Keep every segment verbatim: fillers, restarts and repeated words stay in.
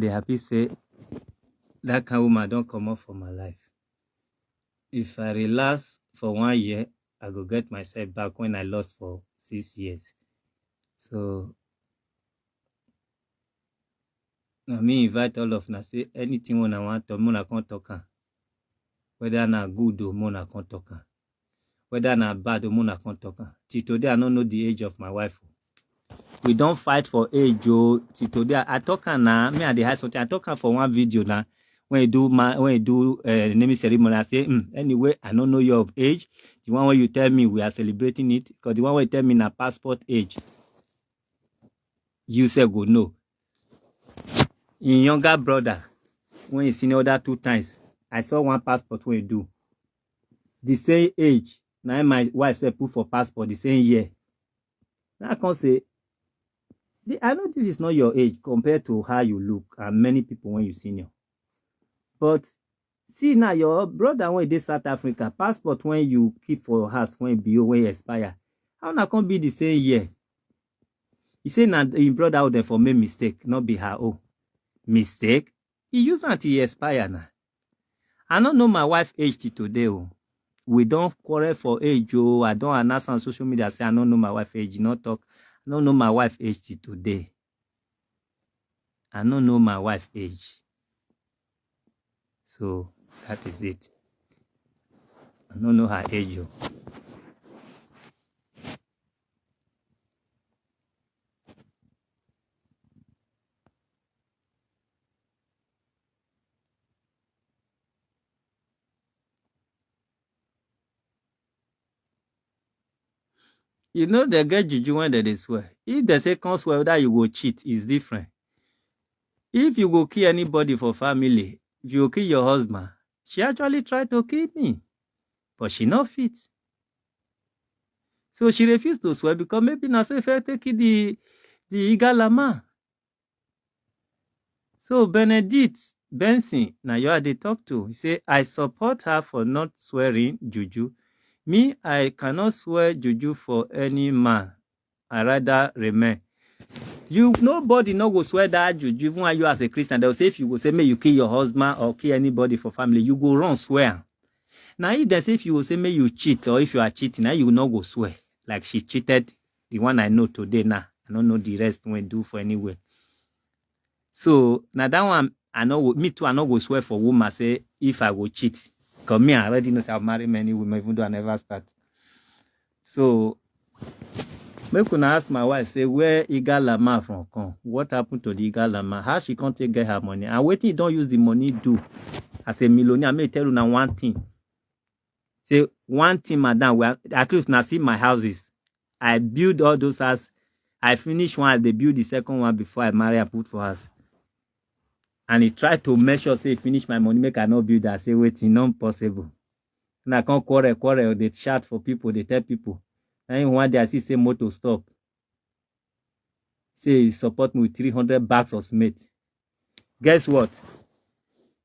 Dey happy say that kind woman don comot for my life. If I relax for one year, I go get myself back when I lost for six years. So na me invite all of una say anything wey una wan talk, make una come talk am. Whether na good o, make una come talk am. Whether na bad o, make una come talk am. Till today, I no know the age of my wife o. We don fight for age o. Till today, I, I talk am na. Me, I dey hide something. I talk am for one video na. When you do ma, when you do uh, naming ceremony, I say, hmm, anyway, I no know your age. The one wey you tell me, we are celebrating it. Because the one wey you tell me na passport age. You sef go know. Im younger brother, when he senior other two times, I saw one passport wey he do. The same age, na im my wife sef put for passport the same year. Na I come say, the, I know this is not your age compared to how you look and many people wey you senior. But see now, your brother wey dey South Africa, passport wey you keep for your house wey be wey expire, how una come be the same year? He say na im brother own dem for make mistake, no be her own. Mistake? He use am till e expire na. I no know my wife age till today o. We don quarrel for age o. I don announce on social media say I no know my wife age. E no talk. I no know my wife age till today. I no know my wife age. So that is it. I no know her age o. You know, they get juju when they dey swear. If they say come swear whether you go cheat, it's different. If you go kill anybody for family, if you go kill your husband, she actually tried to kill me, but she no fit. So she refused to swear because maybe na so if I take it the the Igalama. So Benedict Benson, na you I dey talk to. He say I support her for not swearing juju. Me, I cannot swear juju for any man. I rather remain. You, nobody no go swear that juju. Even when you as a Christian, they'll say if you go say make you kill your husband or kill anybody for family, you go run swear. Now if they say if you go say make you cheat or if you are cheating, now you no go swear like she cheated. The one I know today now, I don't know the rest when do for anywhere. So now that one, I know me too. I no go swear for woman say if I go cheat. Cause me, I already know say I've married many women, even though I never start. So make una ask my wife say where Igalama from come. What happened to the Igalama? How she can't take get her money? And wetin he don use the money do as a millionaire? Make tell una one thing. Say one thing, madam. Well, at least now see my houses. I build all those houses. I finish one, I dey build the second one before I marry and put for house. And he tried to make sure say he finish my money, make I no build. I say wetin, not possible. And I come quarrel, quarrel, they shout for people, they tell people. And one day I see say motor stop. Say he support me with three hundred bags of cement. Guess what?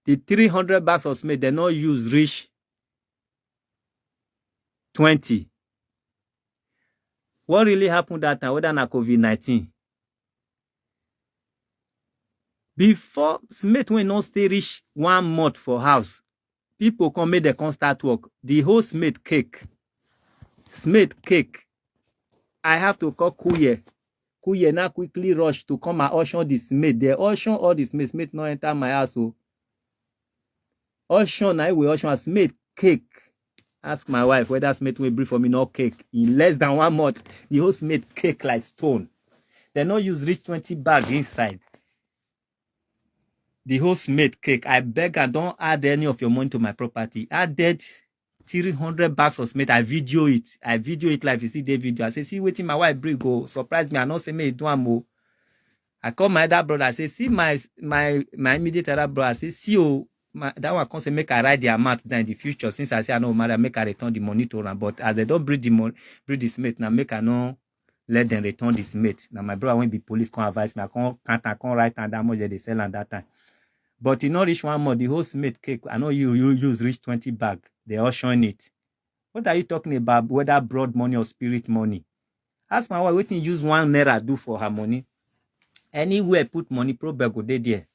The three hundred bags of cement, they no use reach twenty. What really happened that time, whether na COVID nineteen? Before cement wey no stay reach one month for house, people come make dem come start work. The whole cement cake. Cement cake. I have to call Kuye. Kuye now quickly rush to come and auction the cement. They auction all the cement. Cement no enter my house o. Auction na we auction as cement cake. Ask my wife whether cement wey bring for me no cake. In less than one month, the whole cement cake like stone. They no use reach twenty bag inside. The whole cement cake. I beg, I don't add any of your money to my property. Added three hundred bags of cement. I video it. I video it live. You see the video. I say, see wetin my wife bring go surprise me. I no say make e do am o. I call my elder brother. I say, see my my my immediate elder brother. I say, see o, my, that one come say make I write the amount down in the future. Since I say I no marry, make I return the money to am. But as they don't bring the money, bring the cement now, make I no let them return the cement. Now my brother when the police come advise me, I come count, I come write and that much they sell at that time. But e no reach one month, the whole cement cake, I know you you use reach twenty bag. They auction it. What are you talking about? Whether broad money or spirit money? Ask my wife wetin use one naira do for her money. Anywhere put money, problem go dey there.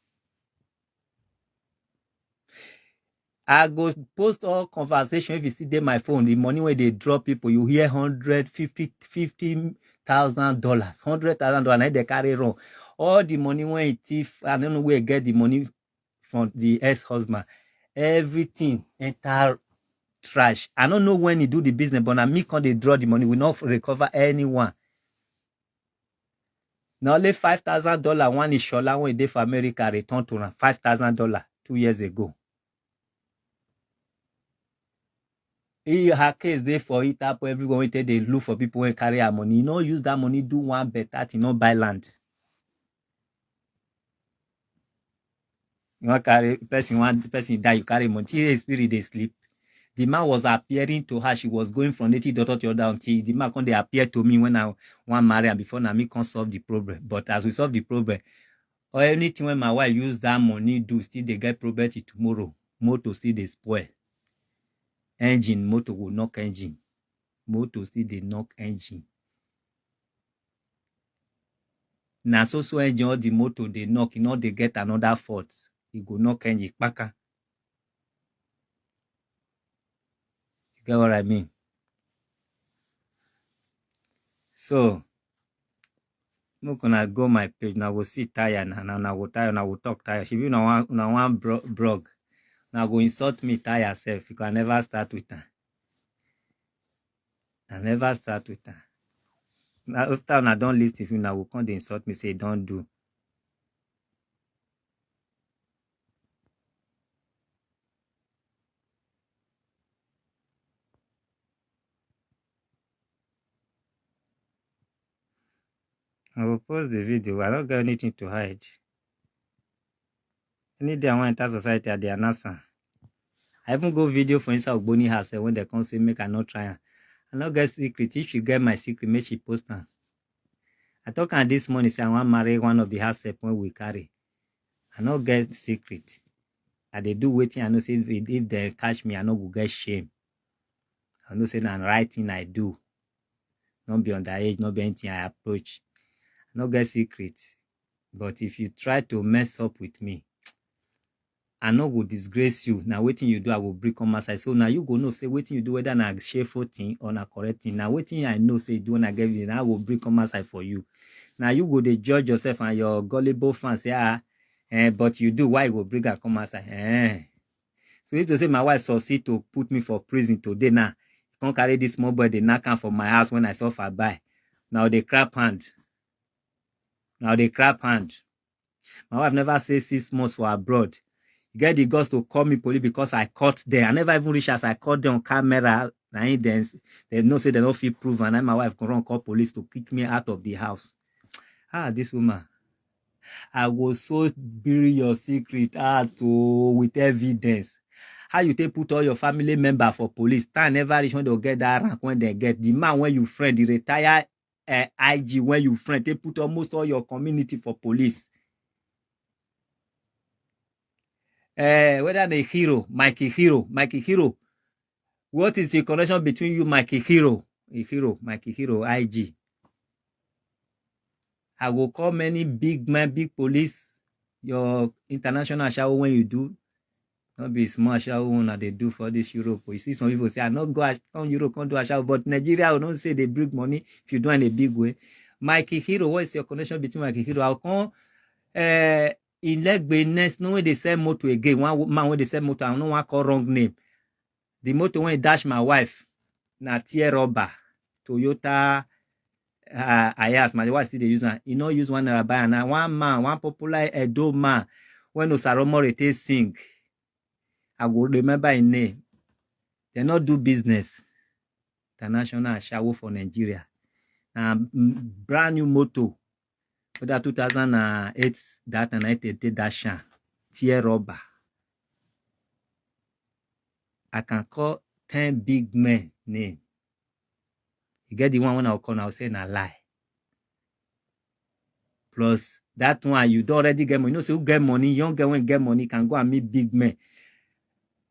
I go post all conversation. If you see dey my phone, the money wey dey drop people, you hear hundred, fifty, fifty thousand dollars, hundred thousand dollars, na im dey carry run. All the money wey he thief, I don't know where he get the money from the ex-husband. Everything enter trash. I don't know when he do the business, but na me come dey draw the money. We no recover anyone. Na only five thousand dollar one Ishola wey dey for America return to am, five thousand dollar two years ago. He, her case dey for Interpol, everyone wey take dey look for people wey carry her money. You no use that money do one better thing, no buy land. You wan carry person, one person die, you carry money. See, spirit dey sleep. The man was appearing to her. She was going from native doctor to other until the man come dey appear to me when I wan marry am before na me come solve the problem. But as we solve the problem, or anything wey my wife use that money do, still dey get problem till tomorrow. Motor still dey spoil. Engine, motor go knock engine. Motor still dey knock engine. Na so so engine all the motor dey knock, e no dey get another fault. E go knock engine kpaka. You get what I mean? So, make una go my page, una go see tire na, na, una go tire, una go talk tire. Shebi una wan, una wan bro-, blog, una go insult me tire sef, because I never start with am. I never start with am. Na after una don listen, una go come dey insult me say e don do. I will post the video. I don't get anything to hide. Any day I wan enter society, I dey announce am. I even go video for inside Ogboni house, eh, when they come say make I no try am. I no get secret. If she get my secret, make she post am. I talk am this morning say I wan marry one of the house help wey we carry. I no get secret. I dey do wetin I know say if, if they catch me, I no go get shame. I know say na right thing I do. No be underage, no be anything I approach. I no get secret. But if you try to mess up with me, I no go disgrace you. Na wetin you do, I go bring come outside. So now you go know say wetin you do, whether na shameful thing or na correct thing. Na wetin I know say you do when I get you, na I go bring come outside for you. Now you go dey judge yourself and your gullible fans say, ah, eh, but you do, why you go bring her come outside? Eh. So if to say my wife succeed to put me for prison today now, come carry this small boy, dey knock am for my house when I suffer by. Now they clap hand. Now they clap hand. My wife never say six months for abroad. Get the guts to call me police because I caught them. I never even reach as I caught them on camera. Na him then they know say they don't feel proof, and then my wife can run call police to kick me out of the house. Ah, this woman. I go so bury your secret out, oh, with evidence. How you take put all your family member for police? Time never reach when they get that rank when they get. The man when you friend, the retire, eh, I G when you friend, they put almost all your community for police. Eh, whether the hero, Mikey Hero, Mikey Hero. What is the connection between you, Mikey Hero? A hero, Mikey Hero, I G. I go call many big man, big police, your international shower when you do. Not be small shower una dey do for this Europe. You see some people say, I no go ash-, come Europe, come do a shower, but Nigeria, we don't say they bring money if you do in a big way. Mikey Hero, what is your connection between Mikey Hero? I'll come, eh, in Legbe next, no, when they sell motor again, one wo-, man when they sell motor, I don't want call wrong name. The motor when dash my wife, na tear rubber, Toyota, uh, Hiace, my wife still dey use am. He no use one naira buy am. Na one man, one popular Edo man, when Osaromore take sing, I go remember him name. They no do business. International shower for Nigeria. Na, mm, brand new motor. Whether two thousand and eight, that and I take that shan, tear rubber. I can call ten big men name. You get the one when I call, I will say na lie. Plus that one, you don't already get money. You know, say who get money, young girl when get money can go and meet big men.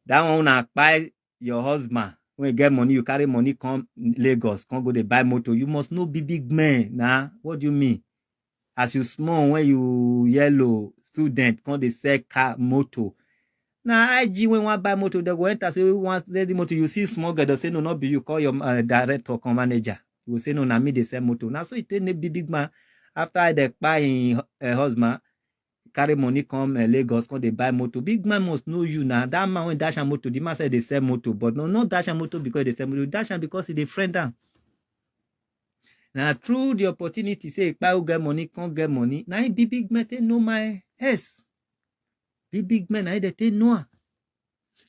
That one, una buy your husband when you get money, you carry money come Lagos, come go dey buy motor. You must know be big man. Nah, what do you mean? As you small, when you yellow student, come dey sell car, motor. Na I G wey wan buy motor, dem go enter say, "We wan sell the motor." You see small girl, dem say, "No, no be you. Call your, uh, director, come manager." You go say, "No, na me dey sell motor." Na so e take make big, big man, after dem kpai im, uh, husband, carry money come, uh, Lagos, come dey buy motor. Big man must know you na. That man wey dash am motor, the man sef dey sell motor, but no, no dash am motor because e dey sell motor. Dash am because e dey friend am. Na through the opportunity say e kpai who get money, come get money. Na im big, big men take know my ex. Big, big men, na im dem take know am.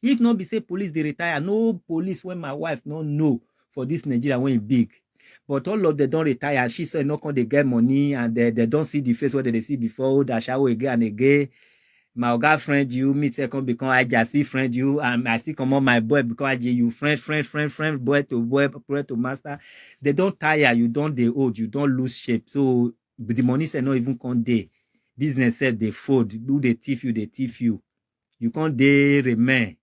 If no be say police dey retire, no police wey my wife no know for this Nigeria wey e big. But all of them don retire. She sef no come dey get money, and they, they don see the face wey they dey see before. Old ashawo again and again. My oga friend you, me sef come become aja, still friend you, and I still comot my boy because aja you friend, friend, friend, friend, boy to boy, boy to master. They don tire, you don dey old, you don lose shape. So the money sef no even come dey. Business sef dey fold. Who dey thief you, dey thief you. You come dey remain.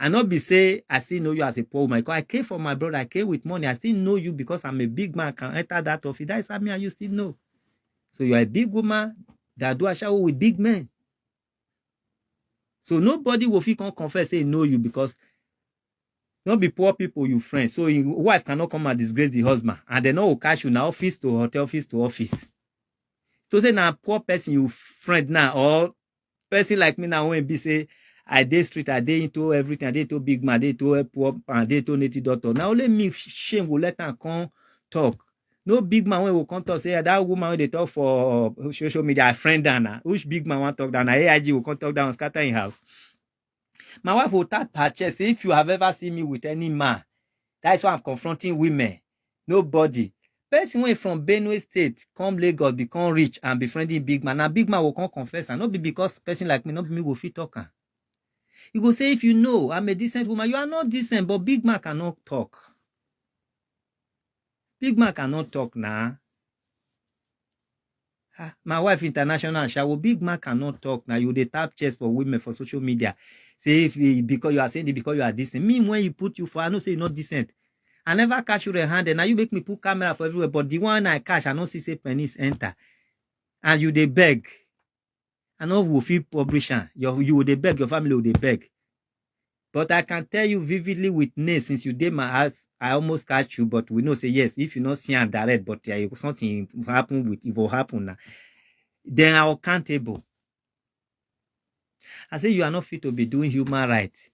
And not be say I still know you as a poor woman. Because I came for my brother, I came with money. I still know you because I'm a big man, I can enter that office. That is how me and you still know. So you are a big woman that do ashawo with big men. So nobody will feel come confess say know you because no be poor people you friend. So your wife cannot come and disgrace the husband. And they no go catch you now, office to hotel, office to office. So say na poor person you friend now, or person like me now when be say I dey street, I dey into everything, I dey into big man, I dey into poor, I dey into native doctor. Now only me shame go let am come talk. No big man wey go come talk say, "Ah, that woman wey dey talk for social media, I friend am na." Which big man wan talk that? Na A I G go come talk that one, scatter im house. My wife will tap her chest say, "If you have ever seen me with any man, that is why I'm confronting women. Nobody." Person wey from Benue State come Lagos, become rich and befriending big man. Na big man will come confess am. No be because person like me, no be me go fit talk am. You go say, "If you know I'm a decent woman," you are not decent, but big man cannot talk. Big man cannot talk na. Ah, my wife international ashawo, big man cannot talk na. You dey tap chest for women for social media. Say if you, because you are saying it because you are decent. Me, when you put you for, I know say you're not decent. I never catch you red-handed. Now you make me put camera for everywhere, but the one I catch, I no see say penis enter. And you dey beg. I no go fit publish am. You, you go dey beg, your family go dey beg. But I can tell you vividly with names, since you dey my house, I almost catch you, but we know say yes, if you no see am direct, but, uh, something happen with, it will happen now. Then I accountable. I say you are not fit to be doing human rights.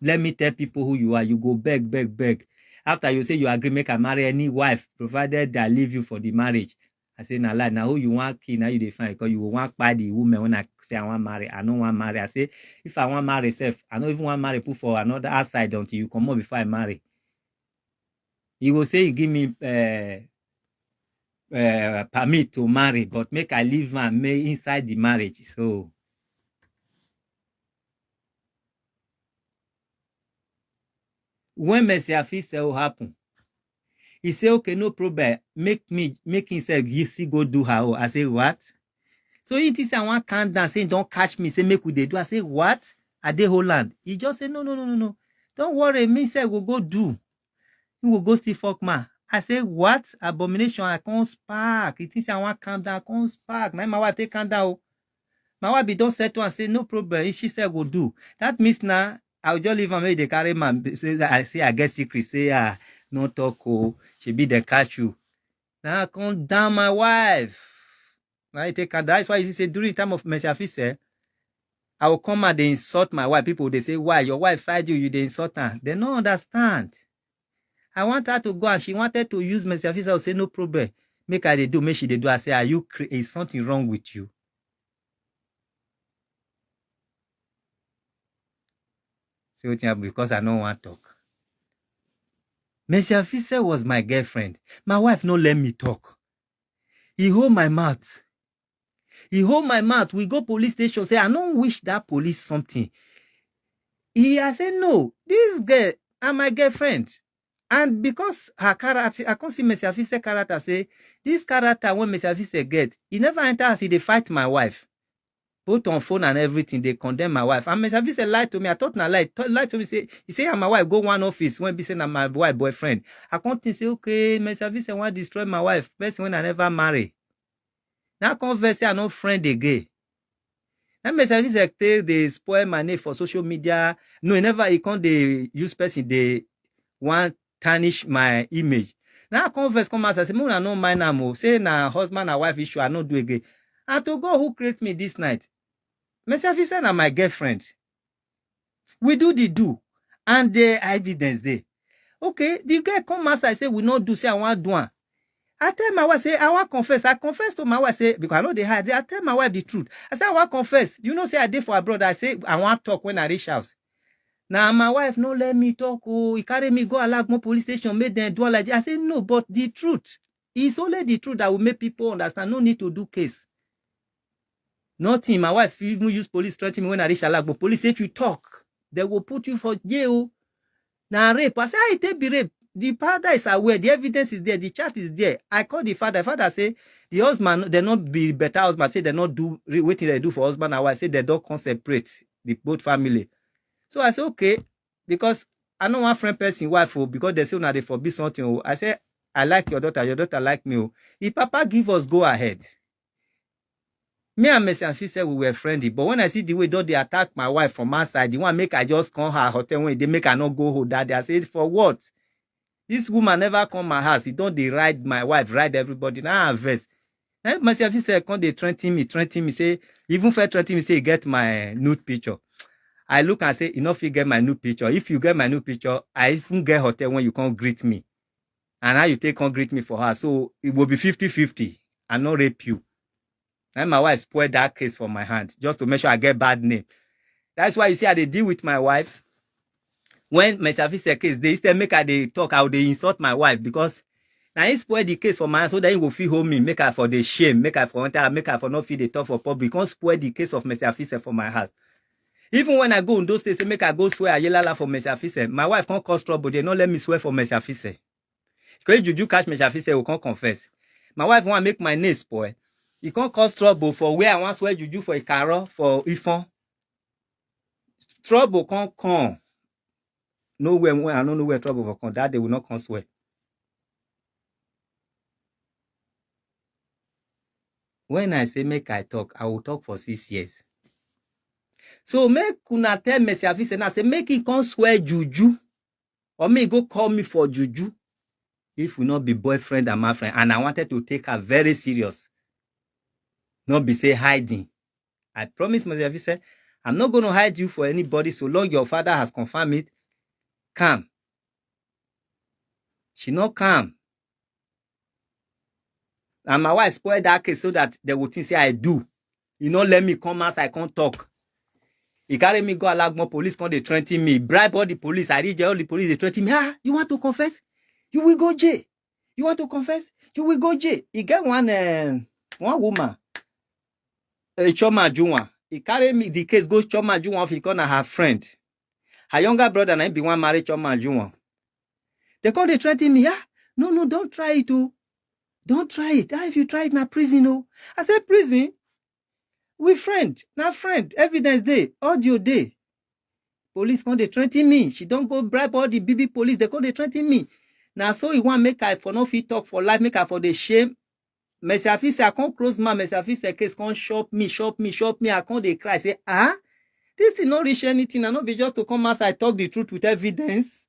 Let me tell people who you are. You go beg, beg, beg. After you say you agree, make I marry any wife, provided I leave you for the marriage. I say, "Na lie, na who you wan kill, na you dey find, because you go wan kpai the woman when I say I wan marry, I no wan marry." I say, "If I wan marry sef, I no even wan marry put for another outside until you comot before I marry." You go say you give me, uh, uh, permit to marry, but make I leave am may inside the marriage. So when Messiah fit sell happen, he say, "Okay, no problem. Make me, make himself, you see, go do her own." I say, "What?" So he think say I wan calm down, say he don catch me, say make we dey do. I say, "What?" I dey Holland. He just say, "No, no, no, no, no. Don't worry, me sef go go do." He go go still fuck man. I say, "What?" Abomination, I come spark. He think say I wan calm down, I come spark. Na my wife take calm down o. My wife be don settle and say, "No problem, she sef go do." That means now, I will just leave am make they carry man. Say, I say I get secret. Say, "Ah, no talk o. She be the catch you." Now I come down my wife. Now I take her. That's why you see say during time of Messiah Fils, eh, I will come out, they insult my wife. People, they say, "Why? Your wife side you, you dey insult her." They no understand. I want her to go and she wanted to use Messiah Fils. I will say, "No problem. Make I dey do, make she dey do." I say, "Are you cra-, is something wrong with you?" Say wetin happen because I no wan talk. Messiah Fils was my girlfriend. My wife no let me talk. He hold my mouth. He hold my mouth. We go police station. Say, I no wish that police something. He, I say, "No, this girl and my girlfriend." And because her character, I can't see Messiah Fils character. Say, this character when Messiah Fils get, he never enter as he dey fight my wife. Both on phone and everything, they condemn my wife. And Messiah Fils lied to me. I thought na lie. Th-, lied to me. Say, he say, "And my wife go one office when be say na my wife boyfriend." I can't think say, "Okay, Messiah Fils want destroy my wife. Person when I never marry." Now come vex say I no friend again. That makes sense. Take dey spoil my name for social media. No, he never, he can't dey use person dey want tarnish my image. Now I come first come outside, say, "Make una no mind am o. Say na husband and wife issue, I no do again." And to God who create me this night. Mercy Afisa na my girlfriend. We do the do, and the evidence dey. Okay, the girl come outside, say we no do, say I wan do am. I tell my wife, say I wan confess. I confess to my wife, say, because I no dey hide. I tell my wife the truth. I say I wan confess. You know, say I dey for abroad. I say I wan talk when I reach house. Now my wife no let me talk. Oh, he carry me go Alagbon police station, make dem do am like this. I say no, but the truth. It's only the truth that will make people understand. No need to do case. Nothing. My wife even use police threaten me when I reach Alagbon. Police, if you talk, they will put you for jail. Now rape. I say, "How it take be rape?" The father is aware. The evidence is there. The chat is there. I call the father. Father say the husband, they not be better husband. Say they not do re- wetin they do for husband and wife. Say they don't come separate the both family. So I say, "Okay," because I no wan friend person wife o, because they say una dey forbid something o. I say, "I like your daughter, your daughter like me o." If papa give us go ahead, me and Mercy Afisa, we were friendly, but when I see the way don dey attack my wife from outside, the one make I just come her hotel when they make I no go home that day. I say, "For what? This woman never come my house. He don dey ride my wife, ride everybody." Now I vex. Then Mercy Afisa come dey threaten me, threaten me, say, even first threaten me, say he get my nude picture. I look and say, "You no fit get my nude picture. If you get my nude picture, I even get hotel when you come greet me. And how you take come greet me for her? So it will be fifty fifty. I no rape you." And my wife spoil that case for my hand just to make sure I get bad name. That's why you see I dey deal with my wife. When Mercy Afisa case dey, instead make I dey talk, I dey insult my wife because now he spoil the case for my hand, so that he go fit hold me, make I for the shame, make I for enter, make I for not fit dey talk for public. Come spoil the case of Mercy Afisa for my house. Even when I go Ondo State, say make I go swear Ayelala for Mercy Afisa, my wife come cause trouble. They no let me swear for Mercy Afisa. Because if juju catch Mercy Afisa, he go come confess. My wife want make my name spoil. He come cause trouble for where I want swear juju for Ikaro, for Ifon. Trouble come come. Nowhere when I no know where trouble for come. That day will not come swear. When I say make I talk, I will talk for six years. So make una tell Mercy Afisa now, say make he come swear juju, or make he go call me for juju. If we not be boyfriend and my friend, and I wanted to take her very serious, not be say hiding. I promise Mercy Afisa, I'm not going to hide you for anybody so long your father has confirmed it. Come. She not come. And my wife spoil that case so that they will think say I do. You no let me come out, I can't talk. He carry me go Alagbon police, come dey threaten me. Bribe all the police. I reach there, all the police they threaten me. "Ah, you want to confess? You will go jail. You want to confess? You will go jail." He get one uh, one woman, uh, Choma Juwan. He carry me the case go Choma Juwan. He call na her friend. Her younger brother na him be one married Choma Juwan. They come dey threaten me. "Ah, no, no, don't try it o. Don't try it. Ah, if you try it, na prison o." I say, "Prison? We friend, na friend. Evidence dey, audio dey." Police come dey threaten me. She don go bribe all the big big police. They come dey threaten me. Now so he want make I for no fit talk for life, make I for the shame. Mercy Afisa come close my Mercy Afisa case, come shop me, shop me, shop me. I come dey cry, say, "Ah, this thing not reach anything. I no be just to come outside talk the truth with evidence."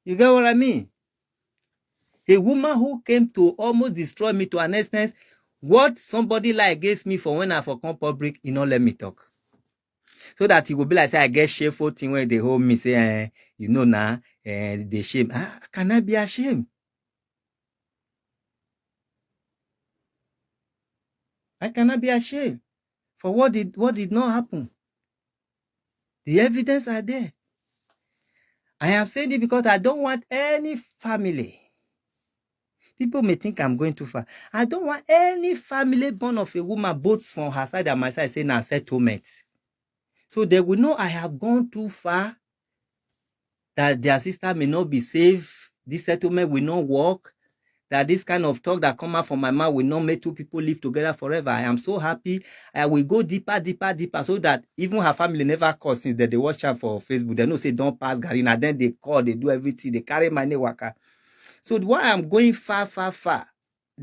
You get what I mean? A woman who came to almost destroy me to an extent, what somebody like against me for when I for come public, he not let me talk. So that he will be like say I get shameful thing when they hold me, say, eh, you know now, eh, they shame. Ah, can I be ashamed? I cannot be ashamed for what did what did not happen. The evidence are there. I am saying it because I don't want any family. People may think I'm going too far. I don't want any family born of a woman, both from her side and my side, saying a settlement. So they will know I have gone too far, that their sister may not be safe. This settlement will not work. That this kind of talk that come out from my mouth will not make two people live together forever. I am so happy. I will go deeper, deeper, deeper, so that even her family never call since that they watch her for Facebook. They know say don't pass Garina. Then they call, they do everything. They carry my name waka. So why I'm going far, far, far?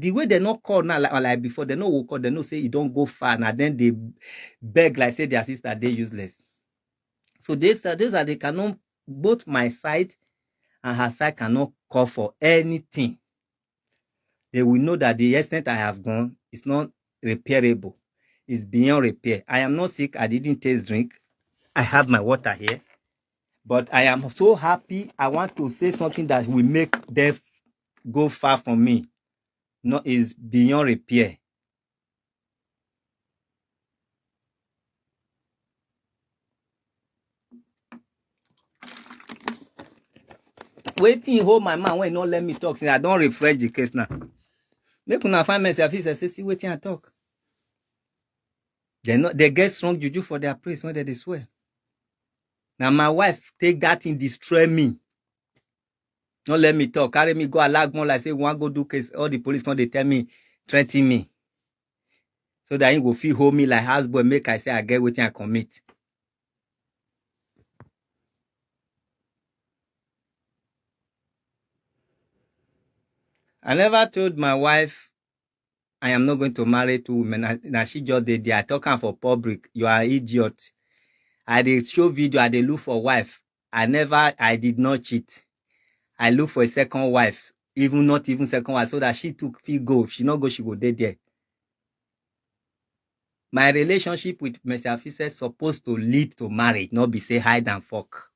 The way they no call now, like, like before, they no go call, they know say e don go far. Now then they beg like say their sister dey useless. So they say, those are they cannot, both my side and her side cannot call for anything. They will know that the extent I have gone is not repairable. It's beyond repair. I am not sick. I didn't taste drink. I have my water here. But I am so happy. I want to say something that will make them go far from me. No, is beyond repair. Wetin hold my man wey no let me talk, say I don refresh the case now. Make una find myself, he say, see wetin I talk. They no, they get strong juju for their praise when they dey swear. Now my wife take that thing destroy me. No let me talk. Carry me go Alagbon like say we wan go do case. All the police come dey tell me, threaten me. So that he go fit hold me like houseboy, make I say I get wetin I commit. I never told my wife I am not going to marry two women. Na, na she just dey there. I talk am for public. You are idiot. I dey show video. I dey look for wife. I never, I did not cheat. I look for a second wife, even not even second wife, so that she too fit go. If she not go, she go dey there. My relationship with Mercy Afise supposed to lead to marriage, not be say hide and fuck.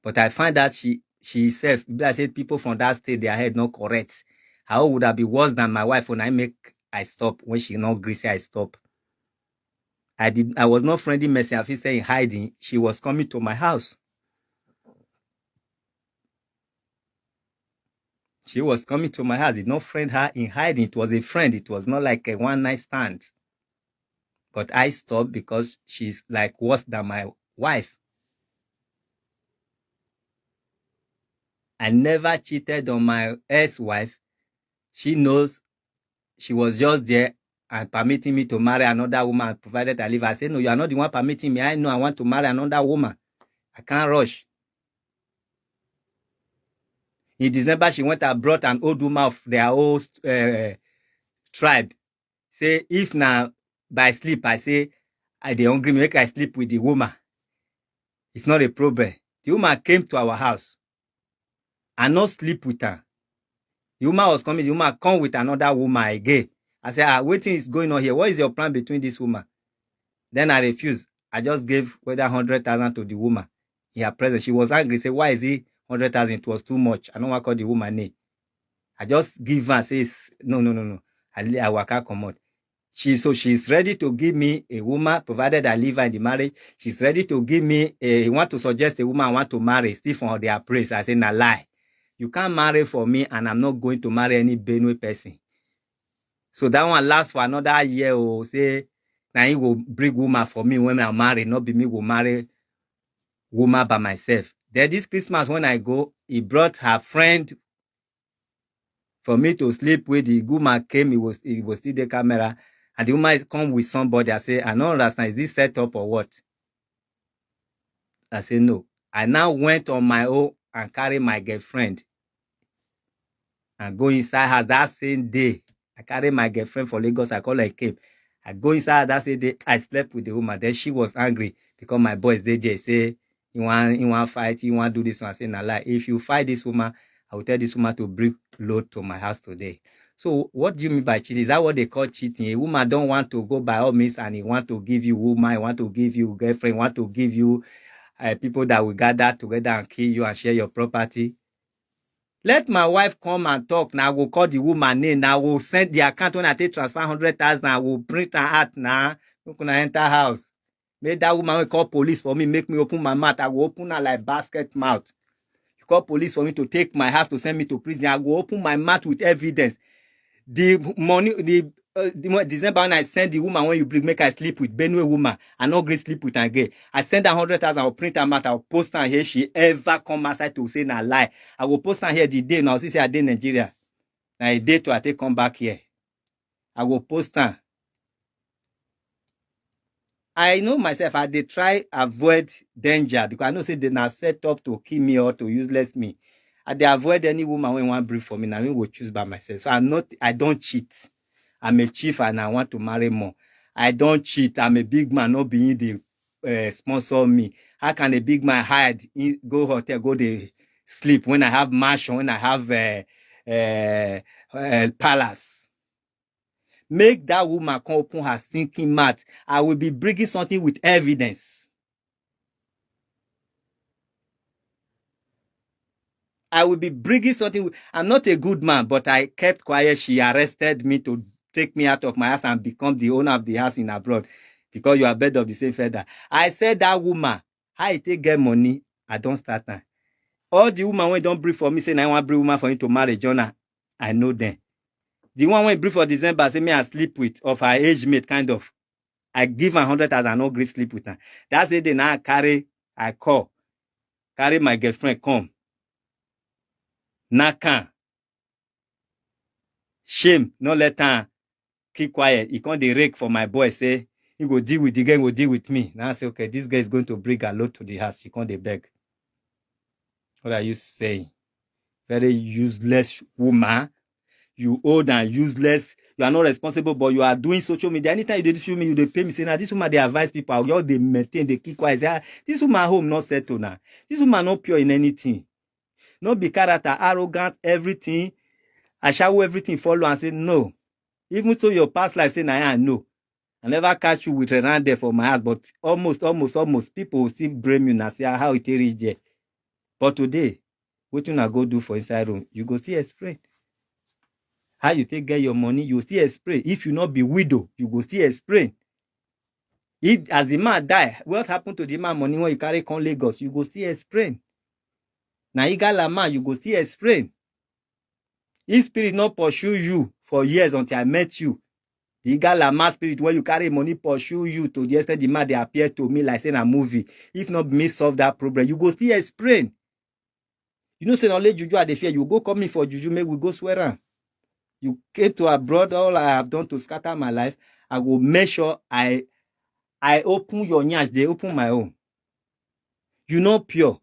But I find that she she herself, be like say people from that state, their head not correct. Her own would have been worse than my wife when I make I stop, when she not gree say I stop. I did I was not friending Mercy Afise in hiding. She was coming to my house. She was coming to my house. Did not friend her in hiding. It was a friend. It was not like a one night stand. But I stopped because she's like worse than my wife. I never cheated on my ex-wife. She knows. She was just there and permitting me to marry another woman, provided I leave. I say, no, you are not the one permitting me. I know I want to marry another woman. I can't rush. In December, she went and brought an old woman of their old uh, tribe. Say, if now by sleep, I say, I dey hungry, make I sleep with the woman. It's not a problem. The woman came to our house. I not sleep with her. The woman was coming, the woman come with another woman again. I said, ah, wetin is going on here? What is your plan between this woman? Then I refused. I just gave whether hundred thousand to the woman in her presence. She was angry, say, why is it hundred thousand? It was too much. I don't want to call the woman name. I just give her, says, no, no, no, no. I, I waka comot. She, so she's ready to give me a woman, provided I leave her in the marriage. She's ready to give me a, want to suggest a woman I want to marry, still for their praise. I say, na lie. You can't marry for me, and I'm not going to marry any Benue person. So that one lasts for another year. Oh, say, now he will bring woman for me when I marry, not be me will marry woman by myself. Then this Christmas when I go, he brought her friend for me to sleep with. The woman came, he was he was still the camera, and the woman come with somebody. I say, I don't understand. Is this set up or what? I say no. I now went on my own and carry my girlfriend and go inside her that same day. I carry my girlfriend for Lagos. I call her, came. I go inside her that same day. I slept with the woman. Then she was angry because my boys dey there say, you want you want fight, you want do this one. I say, na lie. If you fight this woman, I will tell this woman to bring load to my house today. So what do you mean by cheating? Is that what they call cheating? A woman don't want to go by all means and he want to give you woman, he want to give you girlfriend, want to give you uh, people that will gather together and kill you and share your property. Let my wife come and talk. Now I will call the woman name. Now I will send the account when I take transfer hundred thousand. I will print her out now. Make una enter house. Make that woman wey call police for me, make me open my mouth. I go open her like basket mouth. You call police for me to take my house to send me to prison. I go open my mouth with evidence. The money, the uh, the mo- December when I send the woman when you bring, make I sleep with Benue woman. I no gree sleep with her again. I send her hundred thousand. I will print her mouth. I will post her here. She ever come outside to say na lie. I will post her here the day now. See say I dey Nigeria. Na a day to I take come back here. I will post her. I know myself, I dey try avoid danger because I know say they na set up to kill me or to useless me. I dey avoid any woman wey wan breed for me, na me go choose by myself. So I'm not, I don't cheat. I'm a chief and I want to marry more. I don't cheat. I'm a big man, no be him dey uh, sponsor me. How can a big man hide, in, go hotel, go dey sleep when I have mansion, when I have uh, uh, uh, palace? Make that woman come open her stinking mouth. I will be bringing something with evidence. I will be bringing something. With, I'm not a good man, but I kept quiet. She arrested me to take me out of my house and become the owner of the house in abroad because you are bird of the same feather. I said that woman, how you take get money? I don't start now. All the woman wey don breed for me say na I wan breed woman for him to marry Jonah. I know them. The one wey breed for December say me I sleep with of her age mate kind of. I give am hundred thousand, I no gree sleep with am. That's the day now I carry, I call, carry my girlfriend come. Knack am. Shame, no let am keep quiet. He come dey rake for my boy say he go deal with the girl, go deal with me. Now I say, okay, this girl is going to bring a load to the house. He come dey beg. What are you saying? Very useless woman. You old and useless. You are not responsible, but you are doing social media. Anytime you dey do social media, you dey pay me. Say, now this woman dey advise people. I just dey maintain, dey keep quiet. Say, ah, this woman home not settle now. This woman not pure in anything. No be character, arrogant, everything. I shower everything, follow and say, no. Even so, your past life say, na I know. I never catch you with a round there for my house, but almost, almost, almost, people will still blame you and say, ah, how it reach there. But today, wetin una go do for inside room, you go still explain. How you take get your money, you still explain. If you not be widow, you go still explain. If, as the man die, what happened to the man money when you carry come Lagos, you go still explain. Na Igala man, you go still explain. If spirit not pursue you for years until I met you, the Igala man spirit where you carry money pursue you to the extent the man they appear to me like saying a movie. If not me solve that problem, you go still explain. You know, say only juju I dey fear. You go come me for juju, make we go swear am. You came to abroad, all I have done to scatter my life. I go make sure I I open your nyash, they open my own. You know pure.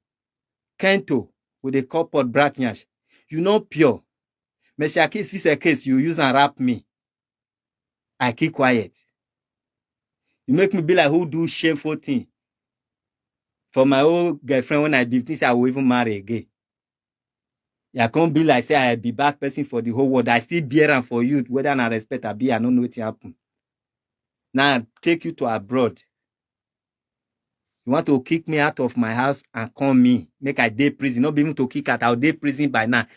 Kento, with the corporate black nyash. You know pure. Messiah case, fix a case, you use and rap me. I keep quiet. You make me be like who do shameful thing. For my old girlfriend, when I be fifteen, say I will even marry again. I can't be like say I be bad person for the whole world. I still bear am for you, whether na respect I be, I don't know what happen. Now I take you to abroad. You want to kick me out of my house and come me, make I dey prison. Not be even to kick out, I'll dey prison by now.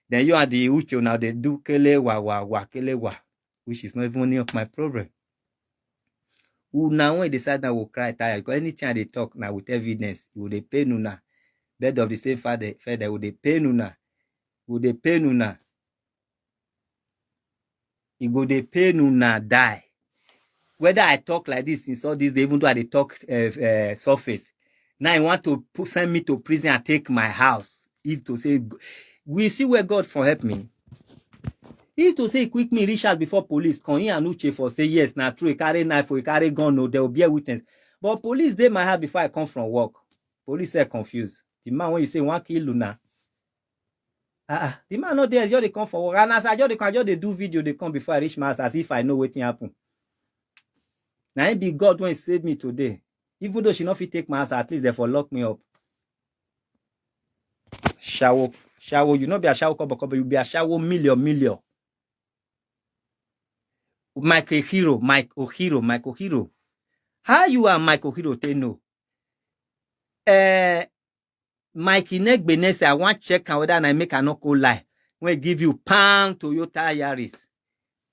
Then you are the Ucho now, they do kele wa wa wa kele wa, which is not even any of my problem. Who now when they decide that will cry tire, because anything they talk now with evidence, it will dey pain una. Bird of the same feather, feather will dey pain una. Will dey pain una. It go dey pain una die. Whether I talk like this since all this day, even though I dey talk uh, uh, surface, now you want to put, send me to prison and take my house. If to say, we see where God for help me. If to say quick me reach out before police come in and Uche for say yes, na true, he carry knife or he carry gun, no, there will be a witness. But police dey my heart before I come from work. Police are confused. The man when you say one kill Luna, ah, ah, the man not there, just they come for work. And as I just they come, just they do video, they come before I reach my house as if I know wetin happen. Now it be God when save me today. Even though she not fit take my house, at least they for lock me up. Shower, shower, you not be a shower cover cover, you be a shower million million. Michael Hero, Mike Ohiro, Michael Hero. How you are Michael Hero, they know. Uh, Mike Inegbene say, I want check am whether I make a no go lie. When give you pound Toyota Yaris.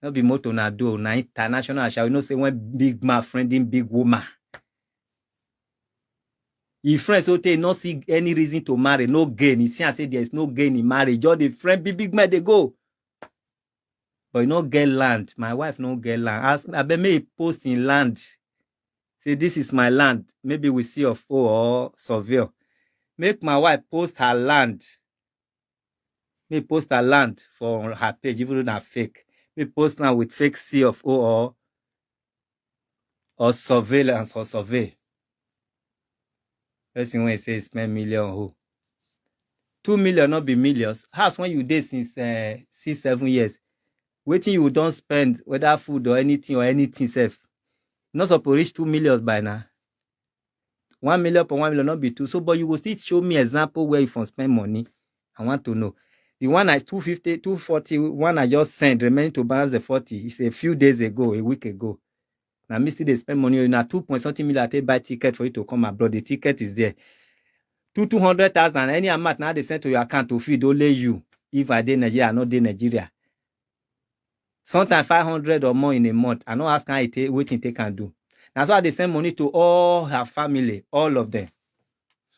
No be motor na do, na international. Shall we know say when big man friending big woman? If friends so they not see any reason to marry, no gain. He see and say there is no gain in marriage. All the friend big big man they go. But you no get land. My wife no get land. Ask, I bet me post in land. Say this is my land. Maybe we see of O or surveyor. Make my wife post her land. Me post her land for her page, even though na fake. Me post now with fake C of O or or surveillance or survey. Person when say spend million who. Two million not be millions. House when you dey since uh, six seven years, wetin you don spend, whether food or anything or anything sef, not suppose reach two millions by now. One million per one million not be two. So, but you go still show me example where you from spend money. I want to know. The one I two fifty, two forty, one I just send remaining to balance the forty. It's a few days ago, a week ago. Now me still dey spend money. Na two point something million I take buy ticket for you to come abroad. The ticket is there. Two two hundred thousand, any amount now they send to your account to feed only you. If I dey Nigeria, I no dey Nigeria. Sometimes five hundred or more in a month. I no ask how it take, wetin take can do. Na so I dey send money to all her family, all of them.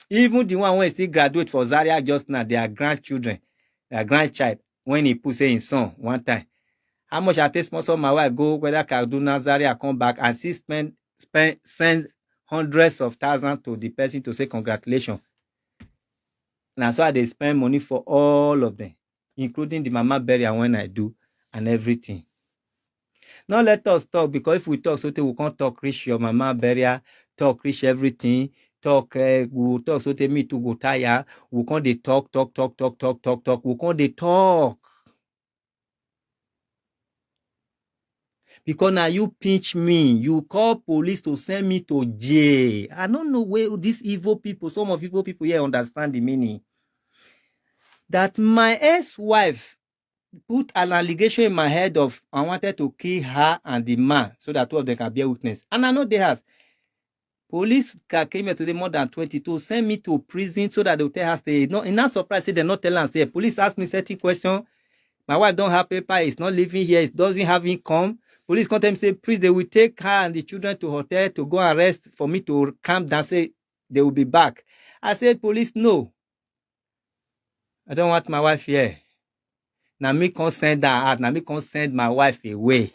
Even the one wey still graduate for Zaria just now, their grandchildren, their grandchild, when he put say his son one time. How much I take sponsor my wife go whether Kaduna, Zaria come back and still spend spend send hundreds of thousands to the person to say congratulations. Na so I dey spend money for all of them, including the mama burial when I do and everything. No let us talk, because if we talk, so tey we come talk reach your mama burial, talk reach everything, talk uh, we will talk so tey me too go tire. We come dey talk, talk, talk, talk, talk, talk, talk. We come dey talk. Because now you pinch me, you call police to send me to jail. I don't know where these evil people, some of evil people here understand the meaning. That my ex-wife put an allegation in my head of I wanted to kill her and the man so that two of them can bear witness. And I know they have. Police car came here today more than twenty to send me to prison so that they will tell her stay. No, in that surprise, say they not tell her stay. Police asked me certain question. My wife don't have paper. It's not living here. It doesn't have income. Police come tell me say, please, they will take her and the children to hotel to go and rest for me to calm down. Say they will be back. I said, police, no. I don't want my wife here. Now me can't send her out. Now me can't send my wife away.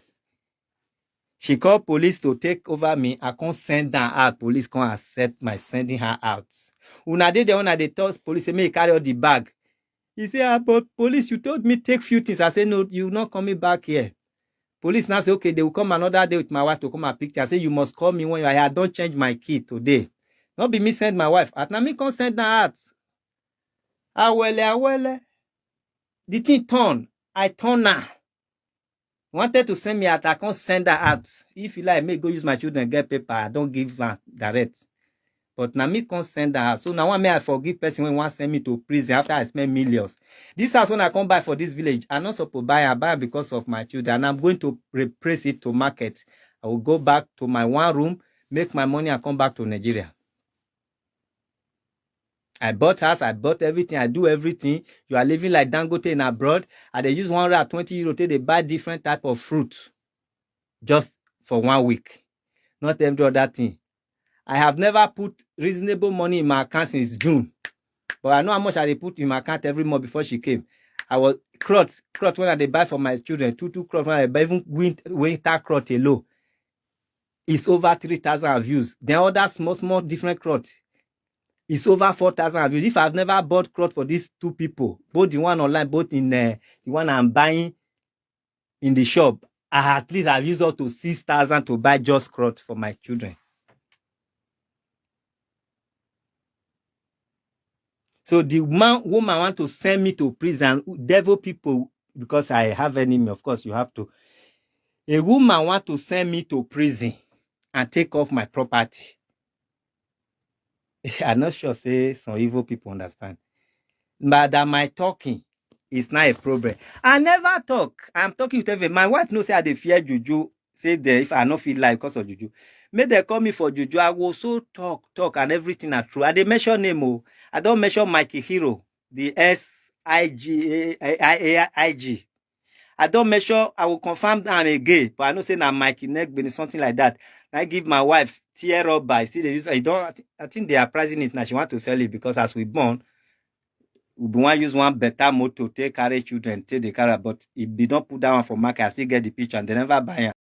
She called police to take over me. I can't send her out. Police can't accept my sending her out. Una dey there when I dey tell police, say, "Make you carry all the bag." He say, "Ah, but police, you told me take few things." I say, "No, you not coming back here." Police now say, "Okay, they will come another day with my wife to come and pick her." I say, "You must call me when you are here. I don't change my key today." Not be me send my wife out. Now me can't send her out. Awele, awele. The thing turn. I turn now. Wanted to send me out. I can't send her out. If you like, me go use my children, get paper. I don't give her direct. But now me can't send her out. So now one may I forgive person when one send me to prison after I spend millions. This house when I come buy for this village, I not supposed buy. I buy because of my children. And I'm going to replace it to market. I will go back to my one room, make my money and come back to Nigeria. I bought house, I bought everything, I do everything. You are living like Dangote in abroad. I dey use one hundred twenty euro take dey buy different type of fruit just for one week. Not every other thing. I have never put reasonable money in my account since June. But I know how much I dey put in my account every month before she came. I was cloth, cloth when I dey buy for my children, two, two cloth when I buy, even win-, winter cloth alone. It's over three thousand views. Then other small, small different cloth. It's over four thousand views. If I've never bought cloth for these two people, both the one online, both in uh, the one I'm buying in the shop, I at least have used up to six thousand to buy just cloth for my children. So the man, woman want to send me to prison. Devil people, because I have enemy, of course you have to. A woman want to send me to prison and take off my property. I'm not sure say some evil people understand. But that my talking is not a problem. I never talk. I'm talking with every. My wife knows say I dey fear juju. Say there if I no feel like because of juju. Make they call me for juju. I will so talk, talk, and everything are true. I dey mention name. Oh, I don't mention Mikey Hero, the S I G A I A I G. I don't mention. I will confirm am again, but I know say na Mikey Neck been something like that. I give my wife tear up by still they use. I don't. I think they are pricing it now. She want to sell it because as we born, we be one use one better motor take carry children, take the carry, but if they don't put that one for market, I still get the picture and they never buy am.